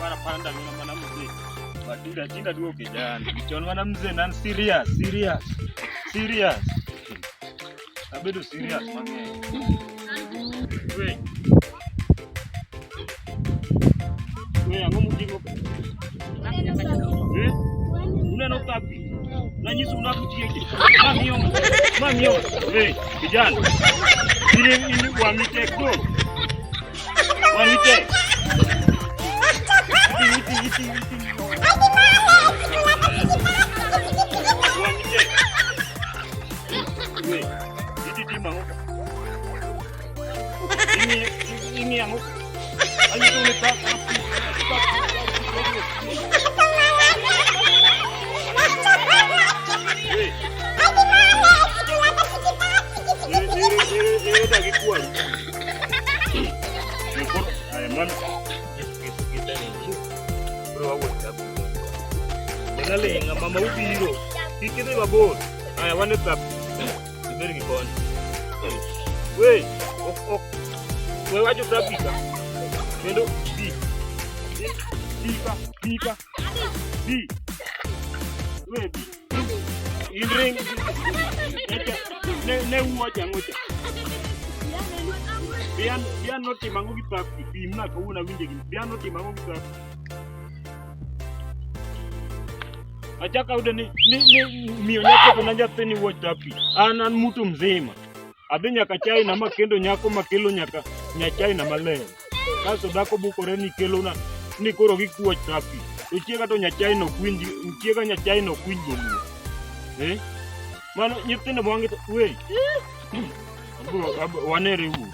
Apara para ndalo na mana mzee. Batinda tinda duo kijana. Chon mana mzee nan serious, serious. Serious. Abedo serious mang'eny. We. We ang'o mutimo? Eh? Uneno kapi? Nanyiso unakutieke. Mamiyo. Mamiyo. We, kijana. Ini ini wang'i tek do. Wang'i tek. Iti iti iti iti. Wang'i tek. We, iti timo ang'o ka? Ing'i ing'i ang'o? Anyiso ni ka We. Ere ere ere dagi kwaru. Koro aya mano. Koro wawuok ka. Ling'aling'a mama ubiro. Kik idhi mabor. Aya wan e pap. Ibed gi koni. We, ok ok. We wacho trafika. Kendo bi. Bi ka, bi ka. Bi. We bi. In ring. Ne ne wuoche ang'o cha? Bian bian notimo ang'o gi papi? Pimna kawuono awinje gi. Bian notimo ang'o gi papi? Achaka yudo ni ni ni miyo nyako na nyathini wuoch tapi. An an mutu mzima. Adhi nyaka China makendo nyako makelo nyaka nya China maler. Kasto dhako bukore ni kelona ni koro gikuoch tapi. To chiega to nya China ok winj chiega nya China ok winj dholuo. Eh? Mano nyithindo mwangi to we. Abro wanere uru.